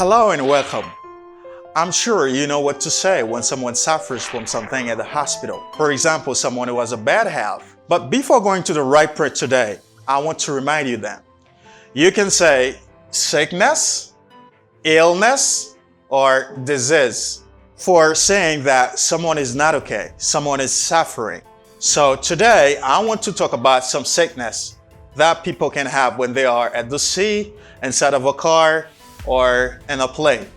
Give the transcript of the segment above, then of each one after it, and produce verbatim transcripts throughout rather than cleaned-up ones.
Hello and welcome. I'm sure you know what to say when someone suffers from something at the hospital. For example, someone who has a bad health. But before going to the right part today, I want to remind you that you can say sickness, illness, or disease for saying that someone is not okay, someone is suffering. So today, I want to talk about some sickness that people can have when they are at the sea, inside of a car, or in a plane.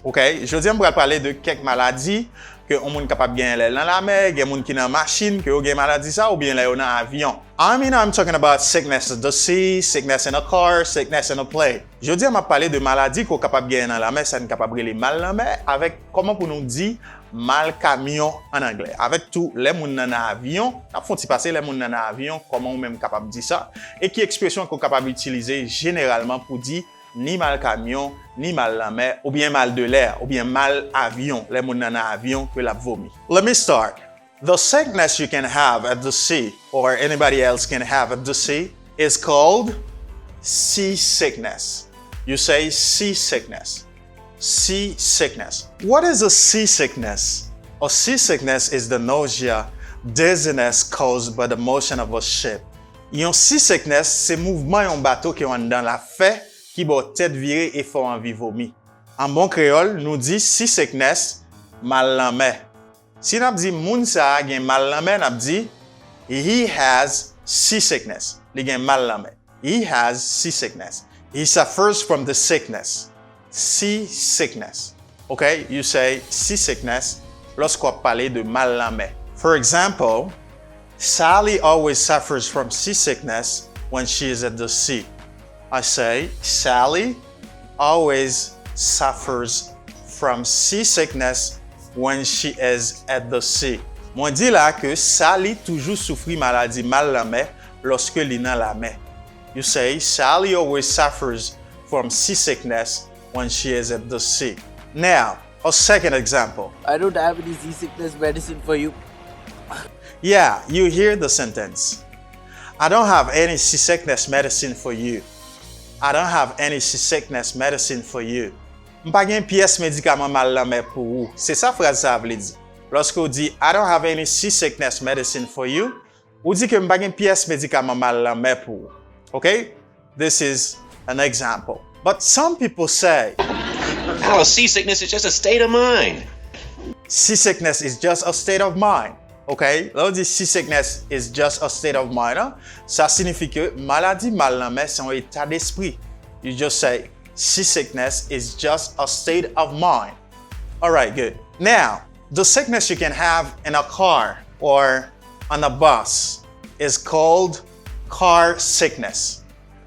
Ok? Jodi a, m pral pale de kèk maladi ke yon moun kapab genyen lè l nan lamè, gen moun ki nan machin, ke yo gen maladi sa, oubyen lè yo nan avyon. I mean, I'm talking about sickness at the sea, sickness in a car, sickness in a plane. Jodi a, m ap pale de maladi ke w kapab genyen nan lamè, sa n kapab rele mal lanmè, avèk kòman pou nou di mal kamyon an anglè. Avèk tou, lè moun nan nan avyon, n ap fè yon ti pase, lè moun nan nan avyon, kòman ou menm kapab di sa, e ki ekspresyon ke w kapab itilize jeneralman pou di ni mal kamyon, ni mal lanmè, oubyen mal de lè, oubyen mal avyon, lè moun nan nan avyon ke l ap vomi. Let me start. The sickness you can have at the sea, or anybody else can have at the sea, is called seasickness. You say seasickness. Seasickness. What is a seasickness? A seasickness is the nausea, dizziness caused by the motion of a ship. Yon seasickness se mouvman yon bato ke w anndan l ap fè ki ba w tèt vire e fè w anvi vomi. An bon kreyòl, nou di seasickness, mal lanmè. Si n ap di moun sa a gen mal lanmè, n ap di, he has seasickness. Li gen mal lanmè. He has seasickness. He suffers from the sickness. Seasickness. Ok? You say seasickness lòske w ap pale de mal lanmè. For example, Sally always suffers from seasickness when she is at the sea. I say, Sally always suffers from seasickness when she is at the sea. Mwen di la ke Sally toujou soufri maladi mal lanmè lòske li nan lamè. You say, Sally always suffers from seasickness when she is at the sea. Now, a second example. I don't have any seasickness medicine for you. Yeah, you hear the sentence. I don't have any seasickness medicine for you. I don't have any seasickness medicine for you. M pa gen pyès medikaman mal lanmè pou ou. Se sa fraz sa a vle di. Lòske w di, I don't have any seasickness medicine for you, ou di ke m pa gen pyès medikaman mal lanmè pou ou. Ok? This is an example. But some people say, oh, seasickness is just a state of mind. Seasickness is just a state of mind. Ok? Lè w di seasickness is just a state of mind, hein? Sa siyifi ke maladi mal lanmè se yon eta despri. You just say, seasickness is just a state of mind. Alright, good. Now, the sickness you can have in a car or on a bus is called car sickness.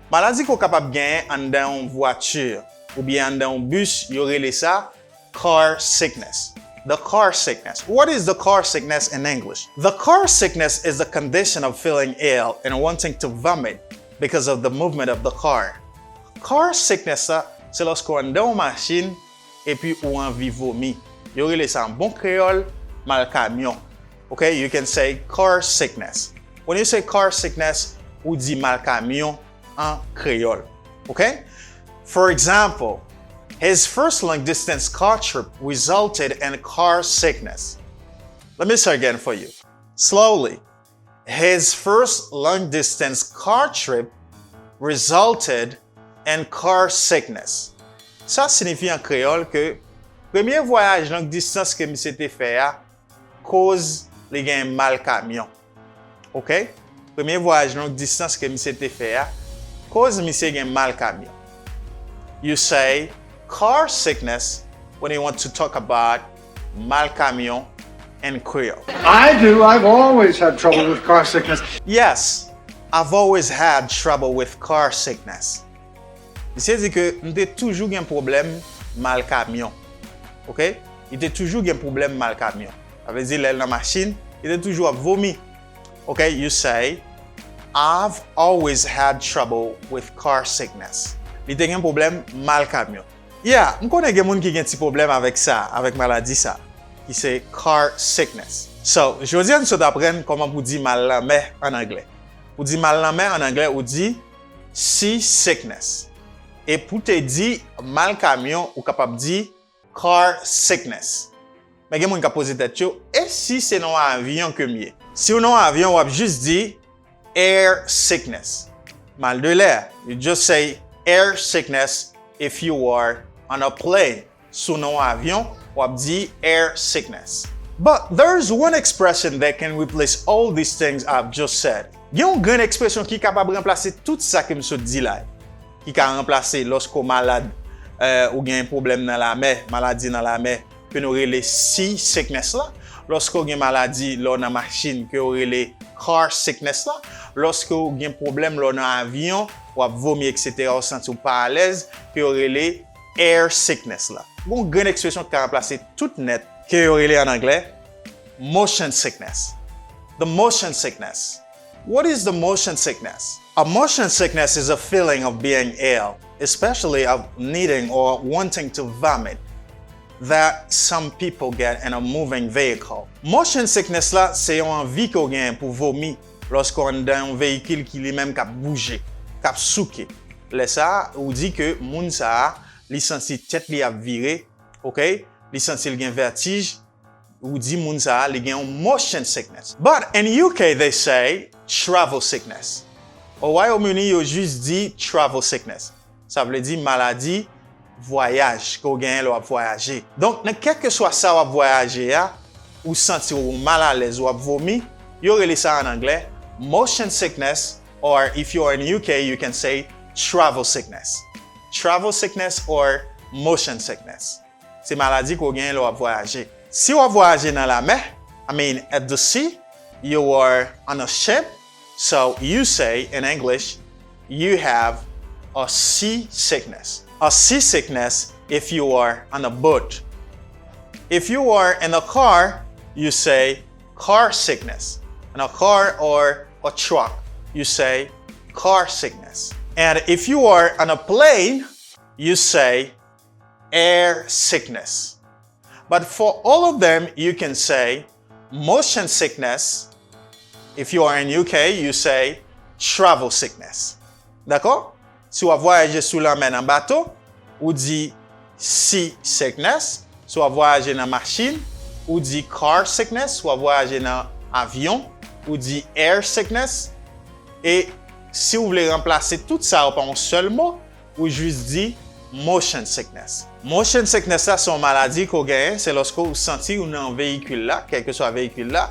Maladi ke w kapab genyen anndan yon vwati oubyen anndan yon bis, yo rele sa car sickness. The car sickness. What is the car sickness in English? The car sickness is the condition of feeling ill and wanting to vomit because of the movement of the car. Car sickness la, se lòske w anndan yon machin epi ou anvi vomi. Yo rele sa an bon kreyòl, mal kamyon. Ok, you can say car sickness. When you say car sickness, ou di mal kamyon an kreyòl. Ok? For example, his first long distance car trip resulted in car sickness. Let me say again for you. Slowly. His first long distance car trip resulted in car sickness. Sa siyifi an kreyòl ke premye vwayaj long distance ke misye te fè a koz li gen mal kamyon. Ok? Premye vwayaj long distance ke misye te fè a koz misye gen mal kamyon. You say car sickness when you want to talk about mal kamyon in Creole. I do. I've always had trouble with car sickness. Yes, I've always had trouble with car sickness. Misye di ke m te toujou gen pwoblèm mal kamyon. Ok? Li te toujou gen pwoblèm mal kamyon. Sa vle di lè l nan machin, li te toujou ap vomi. Ok? You say, I've always had trouble with car sickness. Li te gen pwoblèm mal kamyon. Yeah, m konnen gen moun ki gen ti pwoblèm avèk sa, avèk maladi sa, ki se car sickness. So, jodi a n sot aprann kòman pou di mal lanmè an anglè. Pou di mal lanmè an anglè, ou di sea sickness. E pou te di mal kamyon, ou kapab di car sickness. Men gen moun k ap poze tèt yo, e si se nan yon avyon ke m ye? Si w nan yon avyon, w ap jis di air sickness. Mal de lè. You just say air sickness if you are on a plane. Si w nan yon avyon, w ap di air sickness. But there's one expression that can replace all these things I've just said. Gen yon grenn ekspresyon ki kapab ranplase tout sa ke m sot di la yo. Ki ka ranplase lòske w malad, eh, ou gen pwoblèm nan lamè, maladi nan lamè, ke nou rele sea sickness la. Lòske w gen maladi lè w nan machin, ke yo rele car sickness la. Lòske w gen pwoblèm lè w nan avyon, w ap vomi, et cetera, w santi w pa alèz, ke yo rele air sickness la. Gon grenn ekspresyon ki ka ranplase tout nèt, ke yo rele an anglè motion sickness. The motion sickness. What is the motion sickness? A motion sickness is a feeling of being ill, especially of needing or wanting to vomit, that some people get in a moving vehicle. Motion sickness la se yon anvi ke w genyen pou vomi lòske w anndan yon veyikil ki li menm k ap bouje, k ap souke. Lè sa a, ou di ke moun sa a, li santi tèt li ap vire, ok? Li santi l gen vètij, ou di moun sa a, li gen yon motion sickness. But in U K, they say travel sickness. O Wayòm Ini, yo jis di travel sickness. Sa vle di maladi vwayaj ke w genyen lè w ap vwayaje. Donk, nan kèlkeswa sa w ap vwayaje a, ou santi w mal alèz, w ap vomi, yo rele sa an anglè motion sickness, or if you are in U K, you can say travel sickness. Travel sickness or motion sickness. Se maladi ke w genyen lè w ap vwayaje. Si w ap vwayaje nan lamè, I mean at the sea, you are on a ship, so you say in English, you have a sea sickness. A sea sickness if you are on a boat. If you are in a car, you say car sickness. In a car or a truck, you say car sickness. And if you are on a plane, you say air sickness. But for all of them, you can say motion sickness. If you are in U K, you say travel sickness. Dakò? Si w ap vwayaje sou lanmè nan bato, ou di sea sickness. Si w ap vwayaje nan machin, ou di car sickness. Si w ap vwayaje nan avyon, ou di air sickness. E si w vle ranplase tout sa yo pa yon sèl mo, ou jis di motion sickness. Motion sickness la se yon maladi ke w genyen, se lòske ou santi ou nan veyikil la, kèlkeswa veyikil la,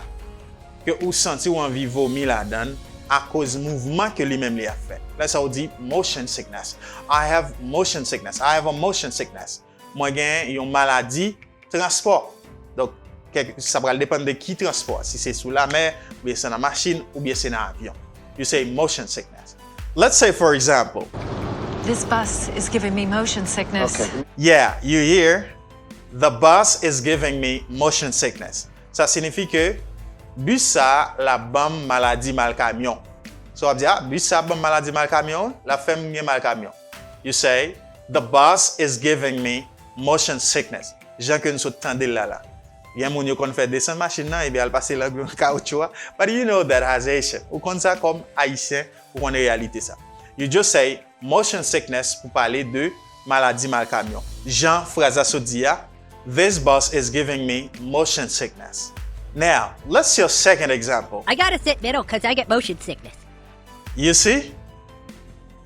ke ou santi ou anvi vomi ladan l akoz mouvman ke li menm li ap fè. Lè sa ou di motion sickness. I have motion sickness. I have a motion sickness. Mwen gen yon maladi transpò. Donk, kèk, sa pral depann de ki transpò. Si se sou lamè, oubyen se nan machin, oubyen se nan avyon. You say motion sickness. Let's say, for example, This bus is giving me motion sickness. Yeah, you hear? The bus is giving me motion sickness. Sa siyifi ke bis sa a l ap ban m maladi mal kamyon. So w ap di, ah, bis sa a ap ban m maladi mal kamyon, l ap fè m gen mal kamyon. You say, the bus is giving me motion sickness. Jan ke n sot tande l la la. Gen moun yo konn fè desann machin nan, epi al pase lang yo nan kawotchou a. But you know that as Haitian. Ou konn sa kòm Ayisyen, ou konn reyalite sa. You just say, motion sickness pou pale de maladi mal kamyon. Jan fraz la sot di a, this bus is giving me motion sickness. Now, let's see a second example. I gotta sit middle because I get motion sickness. You see?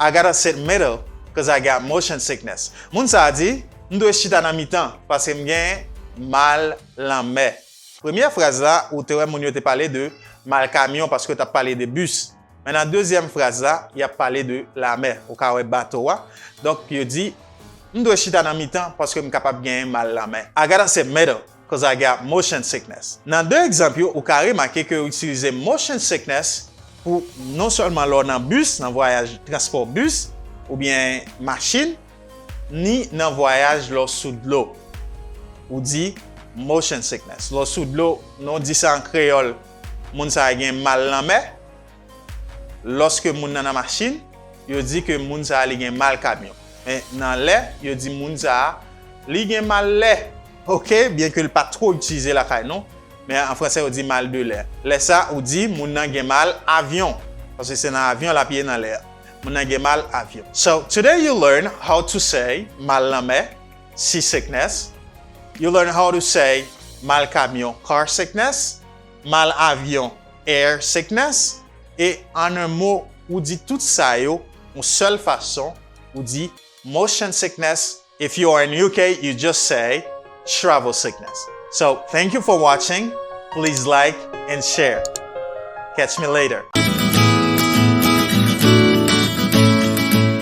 I gotta sit middle because I got motion sickness. Moun sa a di, m dwe chita nan mitan paske m gen mal lanmè. Premyè fraz la, ou te wè moun yo te pale de mal kamyon paske yo t ap pale de bis. Men nan dezyèm fraz la, y ap pale de lamè. Ou ka wè bato a. Donk, yo di, m dwe chita nan mitan paske m kapab genyen mal lanmè. I gotta sit middle because I got motion sickness. Nan de egzanp yo, ou ka remake ke yo itilize motion sickness pou non sèlman lè w nan bis, nan vwayaj transpò bis, oubyen machin, ni nan vwayaj lè w sou dlo. Ou di motion sickness. Lè w sou dlo, nou di sa an kreyòl, moun sa a gen mal lanmè. Lòske moun nan nan machin, yo di ke moun sa a li gen mal kamyon. Men nan lè, yo di moun sa a li gen mal lè. Ok, byen ke l pa two itilize lakay nou, men an fransè yo di mal de lè. Lè sa, ou di moun nan gen mal avyon, paske se nan avyon l ap ye nan lè a. Moun nan gen mal avyon. So, today you learn how to say mal lanmè, sea sickness. You learn how to say mal kamyon, car sickness, mal avyon, air sickness, e an un mot, ou di tout sa yo yon sèl fason, ou di motion sickness. If you are in U K, you just say travel sickness. So, thank you for watching. Please like and share. Catch me later.